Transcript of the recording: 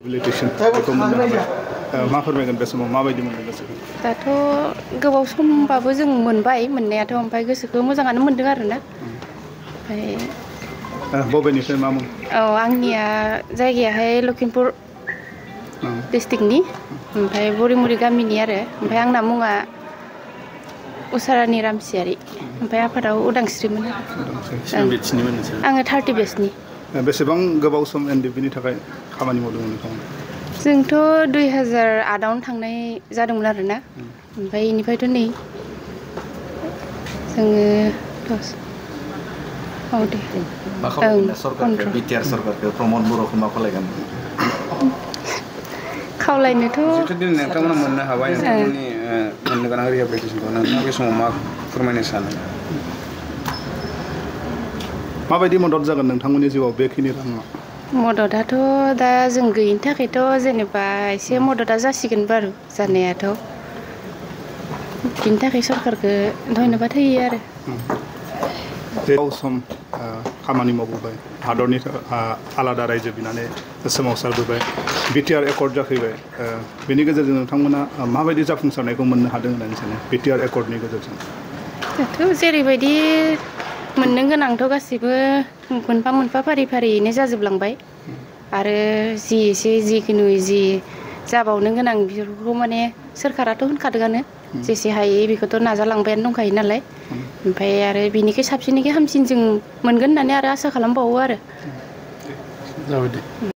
रिलेटेसन बेखौ मोननो हाबाय मा फोरमायगोन बे समाव माबायदि मोनदों गोसोखौ? दाथ' गोबाव समबाबो जों मोनबाय मोननायाथ' ओमफ्राय गोसोखौ मोजाङानो मोनदों आरोना। ओमफ्राय बबेनिफ्राय मा मुं? औ आंनिया जायगायाहाय लखिमपुर डिस्ट्रिक्टनि ओमफ्राय बरिमुरि गामिनि आरो ओमफ्राय आंना मुङा उसारानि रामसियारि ओमफ्राय आफादाव उदांस्रिमोन। आङो 30 बेचनि। बेसेबां गोबाव सम एनडिएफबि नि थाखाय खामानि मावदोंमोन नोंथाङा? जोंथ' 2008आवनो थांनाय जादोंमोन आरोना ओमफ्राय बेनिफ्रायथ' नै जोङो दे मा खालामगोन सरकारखौ बिटिआर सरकारखौ प्रमद बर'खौ मा खालायगोन? खावलायनोथ' जिहेतु दिनै नोंथांमोना मोननो हाबाय नोंथांमोननि मोननो गोनां रिहेबिलिटेसनखौ नोंथाङा बे समाव मा फोरमायनो सानो? माबायदि मदद जागोन नोंथांमोननि जिउआव बेखिनि राङा? मददाथ' दा जों गैयिनि थाखायथ' जेनेबा एसे मददा जासिगोन बारु जानायाथ' बिनि थाखाय सरकारखौ धन्यबाद होयो आरो। गोबाव सम खामानि मावबोबाय हादरनि आलादा रायजो बिनानै सोमावसारबोबाय बिटिआर एकर्ड जाफैबाय बेनि गेजेरजों नोंथांमोना माबायदि जाफुंसारनायखौ मोननो हादों होननानै सानो बिटिआर एकर्डनि गेजेरजों? दाथ' जेरैबायदि मोननो गोनांथ' गासैबो मोनफा मोनफा फारि फारियैनो जाजोबलांबाय आरो जि एसे जिखुनु जि जाबावनो गोनां बेफोरखौ माने सोरखाराथ' होनखादोंआनो जेसे हायो बेखौथ' नाजालांबायानो दंखायो नालाय ओमफ्राय आरो बिनिखै साबसिननिखै हामसिन जों मोनगोन होननानै आरो आसा खालामबावो आरो। जाबाय दे।